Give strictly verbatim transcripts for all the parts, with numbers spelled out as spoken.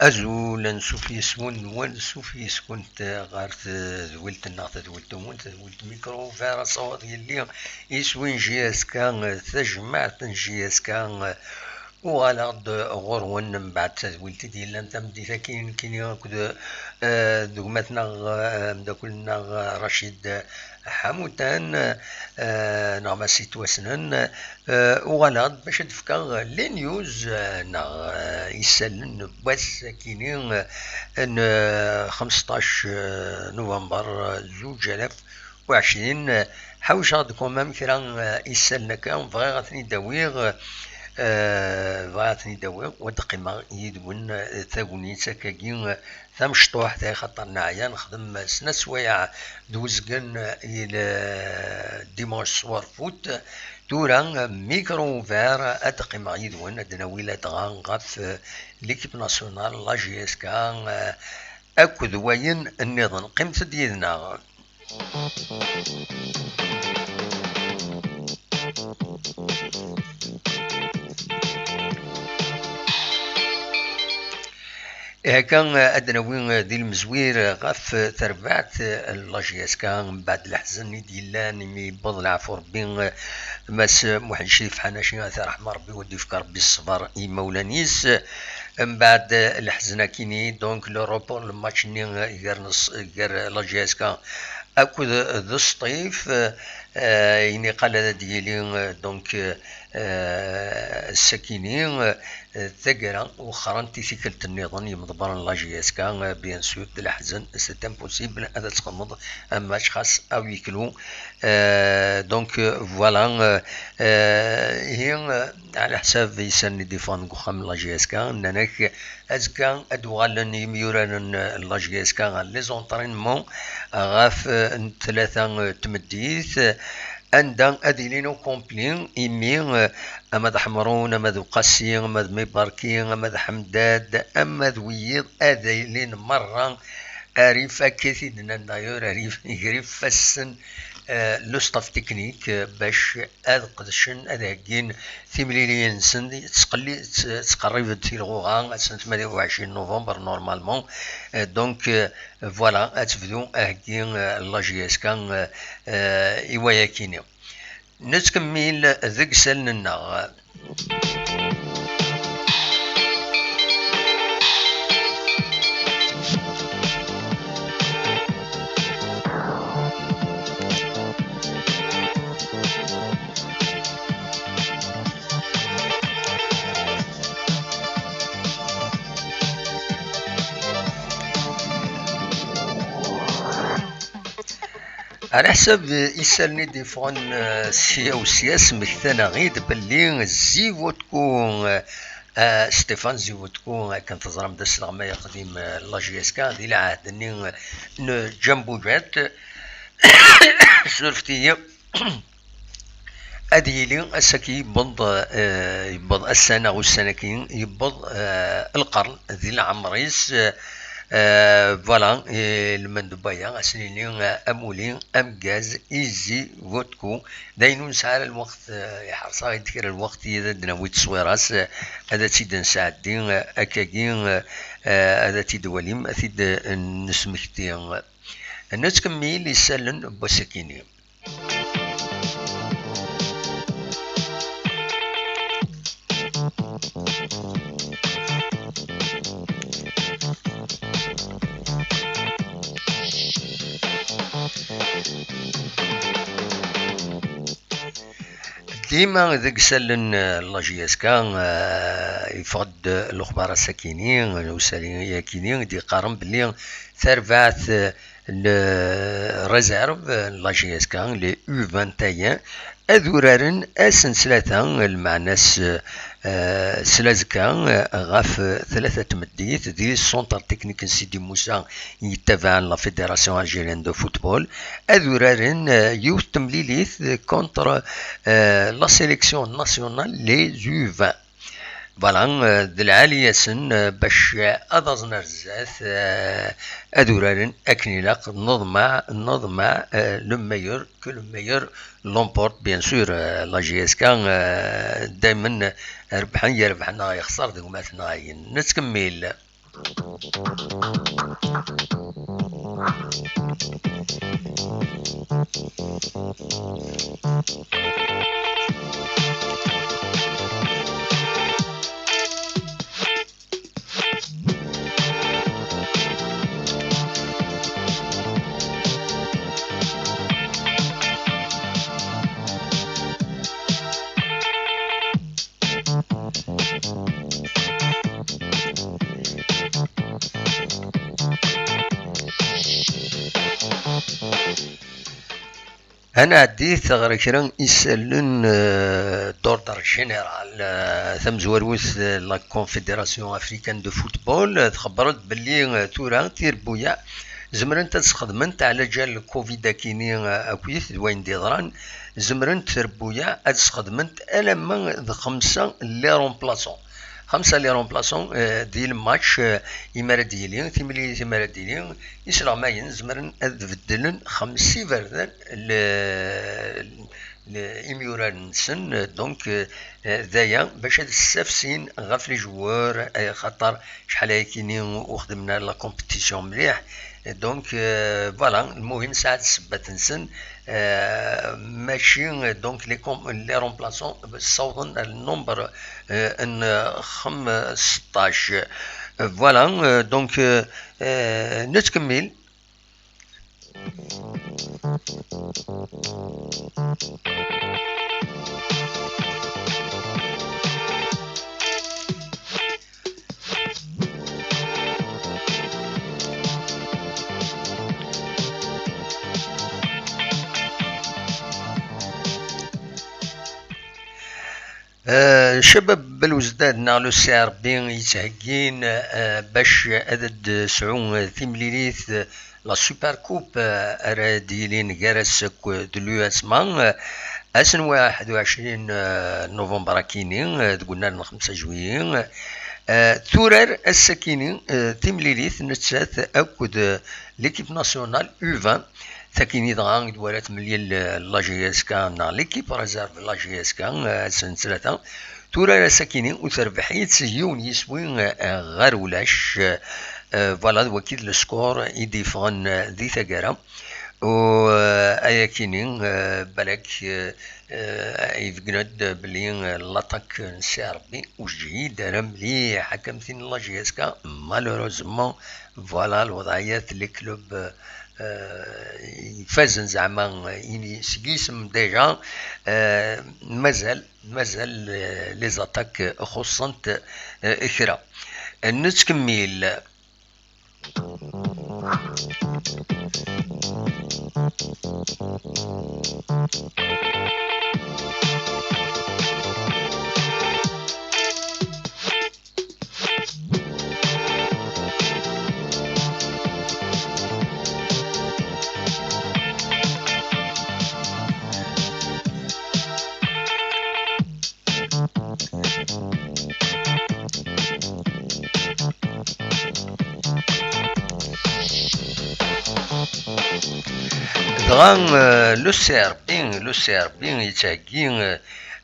Azul, ansuf yes-wen, ansuf yes-kent ɣer tedwilt-nneɣ, tadwilt-nwen, tadwilt Micro Ouvert, asawaḍ yelli iswi n J S K, tajmaɛt n J S K. Uɣaleɣ-d ɣur-wen mbeɛd tadwilt i d-yellan tameddit-agi nekkini akked, eh, d gma-tneɣ, eh, ameddakel-nneɣ, eh, Racid Ḥamutan, eh, neɣ Mass Yettwassnen. Eh, uɣaleɣ-d bac ad d-fkeɣ les news, eh, neɣ, eh, isallen n wass-akini, eh, n, eh, xemseṭṭac, eh, november, eh, zuǧ alaf u ɛecrin. Eh, ḥawceɣ-d quand même kra, eh, isallen akka, bɣiɣ ad ten-id-awiɣ, eh, bɣiɣ ad ten-id-awiɣ, u ad d-qqimeɣ yid-wen, eh, tagnit akkagi, eh, tamecṭuḥt, axaṭer neɛya nexdem snat swayeɛ d uzgen i le dimanche soir foot. Tura, Micro Ouvert, ad d-qqimeɣ yid-wen, ad d-nawi ladɣa ɣef, eh, l'équipe nationale, la J S K, eh, akked wayen nniḍen. Qqimet-d yid-neɣ. Akka, ad d-nawi di lemzwir ɣef terbaɛt n la J S K, mbeɛd leḥzen i d-yellan imi yewweḍ leɛfu Rebbi, Mass Muḥend Crif Ḥanaci, ad t-yerḥem Rebbi, u ad d-yefk Rebbi ṣṣber i yimawlan-is. Mbeɛd leḥzen akini, donc, le report, le match-nni gar Nes-, gar la J S K akked d Sṭif, eh, ayen iqal ad d-yili, eh, donc, eh, ass-akini, eh, taggara, wexxrent i tikkelt nniḍen yimḍebbren n la J S K, eh, bien sûr, d leḥzen, c'est impossible ad txedmeḍ un match xas à huis clos. Eh, donc, eh, voilà, eh, eh, ihi, eh, ɛla ḥsab isallen i d-iffɣen deg uxxam n la J S K, nnan-ak azekka ad d-uɣalen yimyuraren n la J S K ɣer les entraînements ɣef, eh, n tlata, eh, tmeddit, eh, anda ad ilin au complet imi, eh, ama d Ḥemrun, ama d Uqasi, ama d Mibarki, ama d Ḥemdad, ama d wiyiḍ, ad ilin merra. Rif, akka i t-id-nnan d'ailleurs, Rif, ger ifassen, eh, le staff technique, eh, bac ad qedcen, ad heggin timliliyin-nsen, tettqelli-, tt-, tettqerrib-d tilɣuɣa, ass n tmanya u ɛecrin novembre, normalement. Eh, donc, eh, voilà, ad tebdu aheggi, eh, la J S K, eh, eh, i wayakini. Nettkemmil deg isallen-nneɣ. Ɛla ḥsab isallen i d-iffɣen, eh, sya u sya, smektan-aɣ-id belli Zivotko, eh, eh, Stéphane Zivotko, akken teẓram, d asleɣmay aqdim, eh, n la J S K, di lɛehd-nni n Djamboujat. Surfet-iyi. Ad yili ass-agi yewweḍ, eh, yewweḍ ass-a neɣ ussan-agi yewweḍ, eh, lqern di leɛmer-is, eh, voilà, eh, lmend n waya, ad s-nini, eh, amuli ameggaz i Zivotko. D ayen ur nesɛi ara lweqt, eh, iḥreṣ-aɣ-id kra n lweqt i ad d-nawi tteswira-s, eh, ad tt-id-nesɛeddi, eh, akkagi, eh, eh, ad tt-id-twalim, ad t-id-nesmekti. Nettkemmil isallen n wass-akini. Dima deg isallen, eh, n la J S K, eh, yeffeɣ-d lexbar ass-akini, usali-akini, i d-yeqqaren belli tarbaɛt, eh, n réserve n la J S K, les U vingt et un, ad uraren ass n ttlata, lmeɛna s, eh, s lazekka, eh, ɣef tlata tmeddit, di centre technique n Sidi Moussa, yettabaɛen la Fédération Algérienne de Football, ad uraren, eh, yiwet temlilit contre, eh, la sélection nationale, les U vingt. Voilà, eh, d lɛali-yasen, eh, bac, eh, ad aẓen ar zdat, eh, ad uraren akken ilaq, neḍmeɛ, neḍmeɛ, eh, le meilleur, que le meilleur l'emporte, bien sûr, eh, la J S K, eh, daymen rebḥen, yerbeḥ neɣ yexṣer deg umaten ayen. Nettkemmil. Ad nɛeddi ɣer kra n isallen, eh, d'ordre général. Eh, tamezwarut, eh, la Confédération Africaine de Football, eh, txebber-d belli, eh, tura tirebbuyaɛ zemrent ad sxedment ɛlaǧal covid akini, eh, akkit d wayen d-yeḍran, zemrent tirebbuyaɛ ad sxedment alamma d xemsa n les remplaçants. Xemsa n les remplaçants, eh, di lmatch, eh, imi ara d-yili, timlilit imi ara d-yili, isleɣmayen zemren ad beddlen xemsa iberdan le, le, imyuraren-nsen, donc, eh, d aya bac ad ssafsin ɣef les joueurs, eh, xaṭer acḥal ayakini ur xedmen ara la compétition mliḥ. Donc, eh, voilà, lmuhim sɛan ssebbat-nsen, eh, mačči, eh, donc les com-, les remplaçants ssawḍen ar le nombre, eh, n xemseṭṭac. Eh, voilà, eh, donc, eh, eh, nettkemmil. Eh, Cabab Belouzdad neɣ le C R B yettheggin, eh, bac ad d-sɛu, eh, timlilit, eh, la Super Coupe, eh, ara d-yilin gar-as akked l'U S M A, eh, ass n waḥed u ɛecrin, eh, november akini, eh, deg unnar n xemsa juillet. Eh, turar ass-akini, eh, timlilit nettat akked, eh, l'équipe nationale U vingt, takini dɣa i d-wara temlil, eh, la J S K neɣ l'équipe réserve la J S K, eh, ass n ttlata. Turar ass-akini u terbeḥ-itt yiwen yiswi, eh, ɣer ulac. Eh, voilà, d waki d le score i d-yeffɣen, eh, di taggara. U, eh, ayakini, eh, balak, eh, eh, ibeggen-d belli, eh, l'attaque n C R B ur tejhid ara mliḥ akka am tin n la J S K. Malheureusement, voilà, lweḍɛiyat, les clubs, eh, ifazen zeɛma, eh, ini seg yisem déjà, eh, mazal, mazal, eh, les attaques xuṣṣent, eh, kra. Nettkemmil. Dɣa, eh, le C R B, le C R B yettheggi, eh,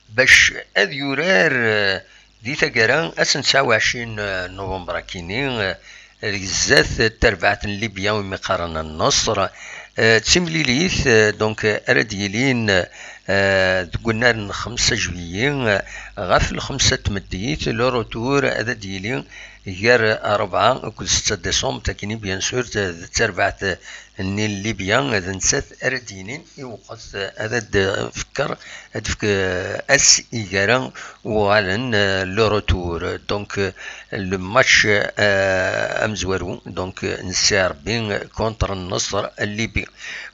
bac ad yurar, eh, di taggara ass n tesɛa u ɛecrin november akini, eh, deg zdat tarbaɛt n Libya umi qqaren Nneṣr. Eh, d timlilit, eh, donc, eh, ara d-yilin, eh, deg unnar n xemsa juillet, eh, ɣef lxemsa n tmeddit, le retour ad d-yili gar rebɛa akked setta décembre, takini, bien sûr, d, d tarbaɛt-nni n Libya, d nettat ara d-yinin iwqet, eh, ad d-fekker, ad d-tefk, eh, ass i gara uɣalen, eh, le retour. Donc, eh, le match, eh, amezwaru, donc, eh, n C R B contre Nneṣr Libi.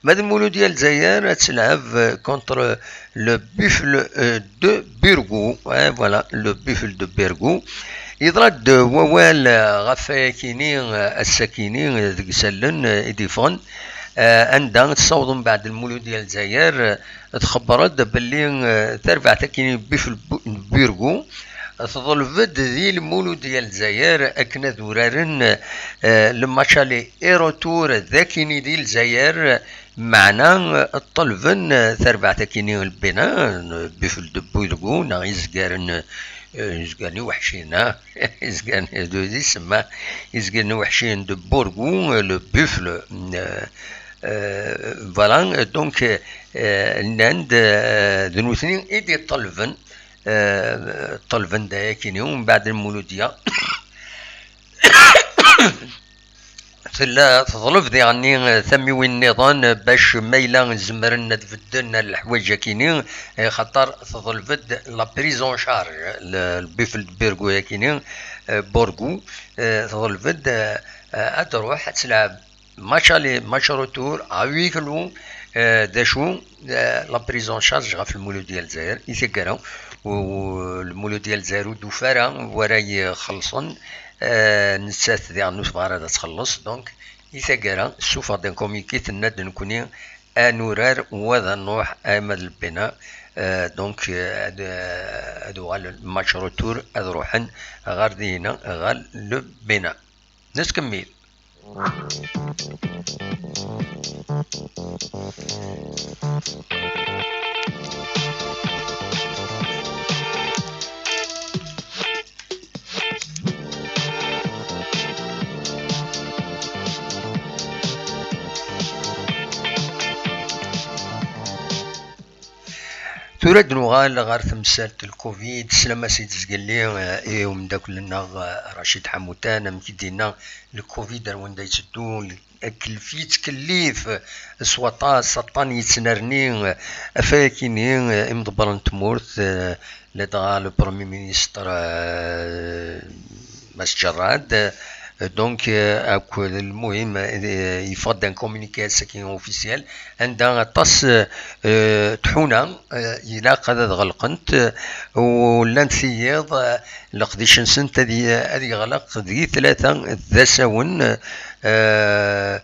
Ma d Lmuludya n Lezzayer, ad telɛeb, eh, contre le Buffle, eh, de Burgos. Eh, voilà, le Buffle de Burgos. Yeḍra-d wawal, eh, ɣef wayakini, eh, ass-akini, eh, deg isallen, eh, i d-yeffɣen, eh, anda tessawḍ mbeɛd Lmuludya n Lezzayer, eh, txebber-d belli, eh, tarbaɛt-akini Buffle Bu-, Burgos, teḍleb-d di Lmuludya n Lezzayer akken ad uraren, eh, le match aller et retour d akini di Lezzayer, meɛna, eh, ṭṭelben, eh, tarbaɛt-akini n Lbina, eh, Buffle de Burgos, neɣ izgaren, eh, euh, izgaren iweḥciyen, ah, izgaren, d isemma, izgaren iweḥciyen de Borgou, euh, le buffle, euh, euh, voilà, donc, euh, nnan-d, euh, d nutni i d-iṭelben, euh, ṭelben-d ayakini, umbeɛd Lmuludya. Tella teḍleb diɣenni tamiwin nniḍen bac ma yella zemren ad bedden leḥwayeǧ-akini, eh, xaṭer teḍleb-d la prise en charge, le, le buffle de Borgou-akini, eh, Borgou, eh, teḍleb-d, eh, ad truḥ ad telɛeb match aller, match retour, à huis clos, eh, d acu, eh, la prise en charge ɣef Lmuludya n Lezzayer i taggara, u, u Lmuludya n Lezzayer ur d-tufi ara wara ixellṣen, eh, nettat diɣen ur tebɣi ara ad txelleṣ, donc i taggara tessufeɣ-d un communiqué, tenna-d nekkni ad nurar u ad nruḥ arma d lbina, eh, donc, eh, ad, ad uɣal match retour, ad ruḥen ɣer dihina, ɣer lbina. Nettkemmil. Tura ad nuɣal ɣer temsalt n lcovid, sslam-as i tzgelli, eh, i umeddakel-nneɣ, eh, Racid Ḥamutan, amek i d-yenna, lcovid ar wanda yetteddu, akelf yettkellif s waṭas, aṭṭan yettnerni, ɣef wayakini, eh, imḍebbren n tmurt, eh, ladɣa le Premier Ministre, eh, Mass Ǧerrad, eh, donc, eh, akked lmuhim, eh, yeffeɣ-d un communiqué ass-agi officiel, anda aṭas, eh, tḥuna, eh, ilaq ad, ad ɣelqent, eh, u llant tiyiḍ, eh, leqdic-nsent ad y-, ad yeɣleq di tlata d asawen, eh,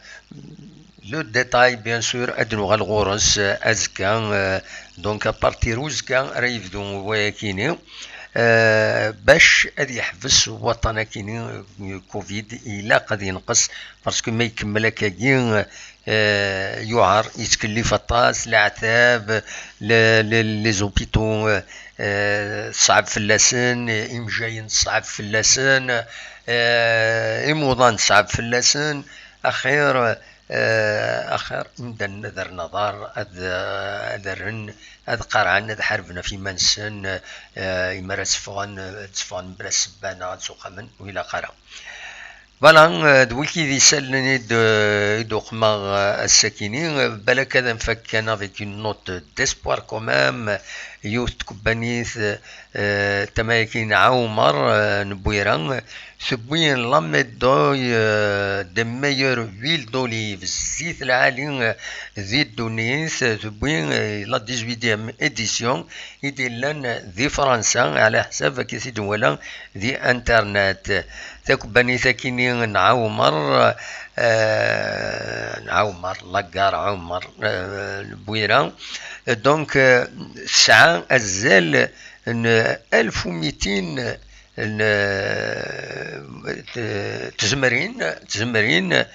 le détail, bien sûr, ad nuɣal ɣur-s, eh, azekka, eh, donc à partir uzekka ara yebdu wayakini, eh, bac ad yeḥbes waṭṭan-akini, eh, covid, ilaq ad yenqes, parce que ma ikemmel akkagi, eh, yuɛer, yettkellif aṭas, leɛtab, le, le, les hôpitaux, eh, ṣṣɛeb fell-asen, imejjayen ṣṣɛeb fell-asen, eh, imuḍan ṣṣɛeb fell-asen, axir, eh, axir imdanen ad rren aḍar, ad, ad rren, ad qarɛen, ad ḥarben ɣef yiman-nsen, eh, imi ara tteffɣen, ad tteffɣen mebla ssebba neɣ ad ttuqamen, ur ilaq ara. Voilà, eh, d wiki d isallen i d-, i d-uqmeɣ, eh, ass-akini. Eh, balak ad nfak kan avec une note d'espoir quand même. Yiwet tkebbanit, eh, tama-agi n Ɛumar, eh, n Bwira, tewwi la médaille, eh, de meilleure huile d'olive, zzit lɛali, eh, di ddunit, eh, tewwi, eh, la dix-huitième édition i d-illan di Fransa, ɛla ḥsab akken i t-id-nwala di internet. Takebbanit-akini n Ɛumar, eh, n Ɛumar, la gare Ɛumar, eh, n Bwira. Donc, eh, tesɛa azal n alef u mitin n, eh, t-, tezemrin, tezemrin, eh,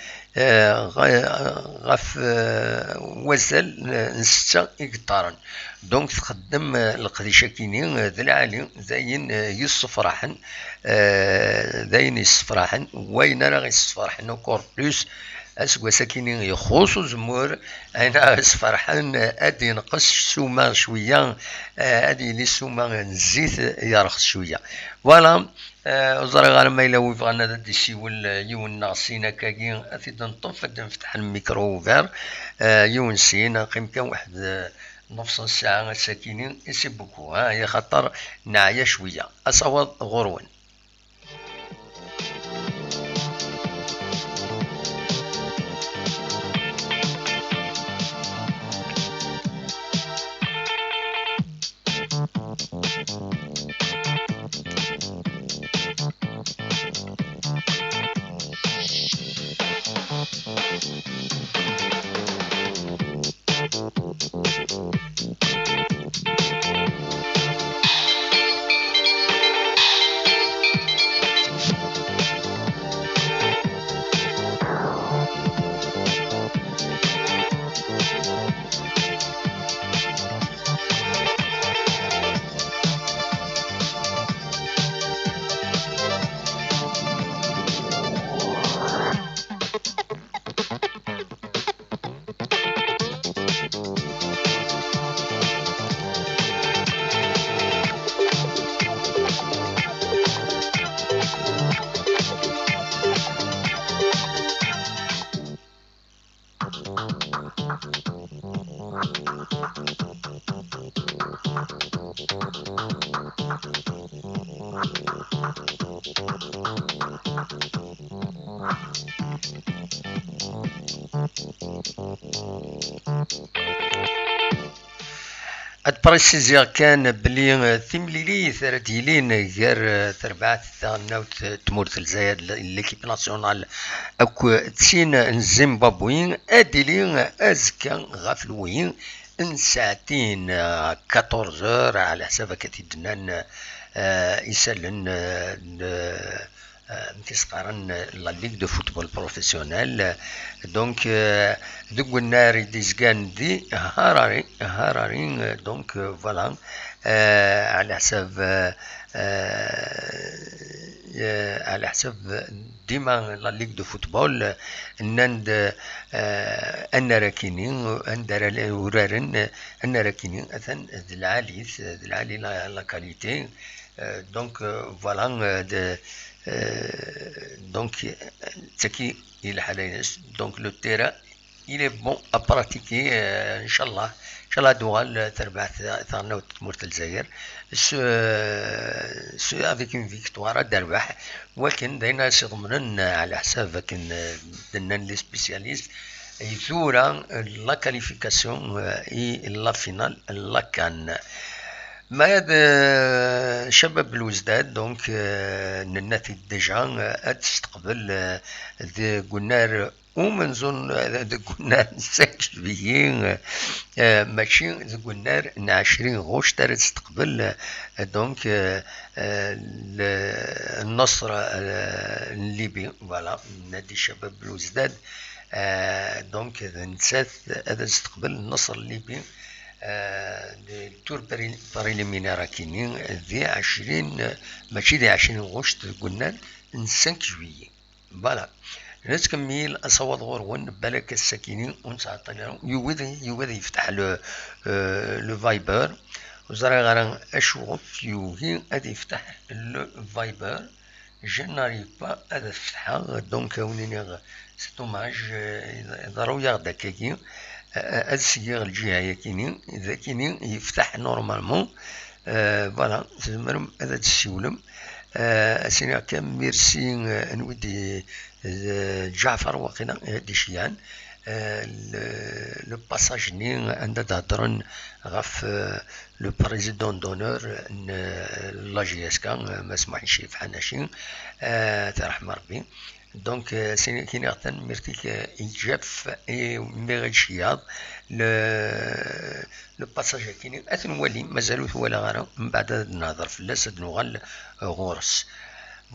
ɣ-, ɣef, eh, wazal n setta igeṭṭaren. Donc, txeddem, eh, leqdic-akini, eh, d lɛali, d ayen, eh, yessefraḥen, eh, d ayen yessefraḥen, wayen ara yessefraḥen encore plus, aseggas-akini ixuṣ uzemmur, ayen ara yessefraḥen, eh, ad yenqes ssuma cwiya, eh, ad yili ssuma n zzit yerxes cwiya. Voilà, eh, ur ẓriɣ ara ma yella wi bɣan ad d-isiwel, eh, yiwen neɣ sin akkagi, ad t-id-neṭṭef, ad d-nfetḥ lmikru ugar, eh, yiwen sin, qqim kan weḥd, eh, nofs n ssaɛa ass-akini, i si beaucoup, ha, axaṭer neɛya cwiya. Asawaḍ ɣur-wen. Ad prisiziɣ kan belli, eh, timlilit ara d-yilin gar, eh, terbaɛt taɣelnawt, eh, tmurt n Lezzayer, l-, l'équipe nationale, akked tin n Zimbabwe, ad d-tili azekka ɣef lwi n ssaɛtin, eh, quatorze heures, ɛla ḥsab akka t-id-nnan, eh, isallen, eh, n, eh, amek i s-qqaren, eh, la Ligue de Football Professionnel. Donc, eh, deg unnar i d-izgan di Harare, Harare, eh, donc, eh, voilà. Eh, ɛla ḥsab, eh, eh, eh, ɛla ḥsab dima la Ligue de Football, eh, nnan-d, eh, annar akini, anda ara la-, uraren, eh, annar akini, atan d lɛali, d lɛali la, la qualité. Euh, donc, euh, voilà, euh, de, euh, donc, euh, d tagi i lḥala-ines. Donc, le terrain, il est bon à pratiquer, euh, inchallah. Inchallah, ad tuɣal, euh, terbeḥ ta-, taɣelnawt n tmurt n Lezzayer. Ce, ce, avec une victoire, ad d-terbeḥ. Wakken, d ayen ara s-iḍemnen, euh, ɛla ḥsab akken, euh, d-nnan les spécialistes, i tura, euh, la qualification, euh, i la finale, la CAN. Ma d, euh, Cabab Belouzdad, donc, euh, nenna-t-id déjà, euh, ad testeqbel, euh, deg unnar umenzu n, euh, deg unnar n cinq juillet, euh, euh, mačči deg unnar n ɛecrin ɣuct ara testeqbel, euh, donc, euh, euh, le, Nasr, euh, n Libye, voilà, Nadi Cabab Belouzdad, euh, donc, d nettat ad testeqbel Nasr n Libye, euh, di tour préli-, préliminaire akini, di ɛecrin, mačči di ɛecrin ɣuct deg unnar n cinq juillet. Voilà. Nettkemmil asawaḍ ɣur-wen, balak ass-akini ur nettɛeṭṭil ara. Yugi ad, yugi ad yefteḥ le, euh, le Viber. Ur ẓriɣ ara acuɣef yugi ad yefteḥ le Viber. Je n'arrive pas ad fetḥeɣ, donc, ad wen-iniɣ, c'est dommage, euh, iḍerru-yaɣ-d akkagi, euh, ad sgiɣ lǧiha-yakini, d akini yefteḥ normalement. Euh, voilà, tzemrem ad d-tessiwlem. Euh, ad s-iniɣ kan merci, euh, n wid i, d Ǧaɛfar waqila i d-iceyyɛen, euh, le, le passage-nni anda d-heddren ɣef, euh, le président d'honneur n, euh, la J S K, euh, Mass Mohamed Chérif Hanachi, euh, ad t-yerḥem Rebbi. Donc, euh, ad s-iniɣ tanemmirt-ik, euh, i Jeff, i mi ɣ-id-iceyyaḍ, le, le passage-agi-nni, ad t-nwali, mazal ur t-walaɣ ara, mbeɛd ad nehder fell-as, ad nuɣal, euh, ɣur-s.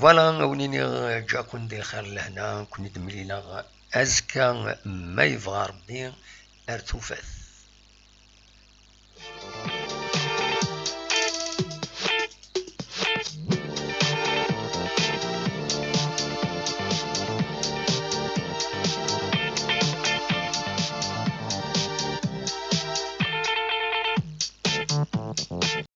Voilà, ad wen-iniɣ, euh, ǧǧiɣ-ken di lxir d lehna, ad ken-id-mlileɣ azekka, ma yebɣa Rebbi, ar tufat.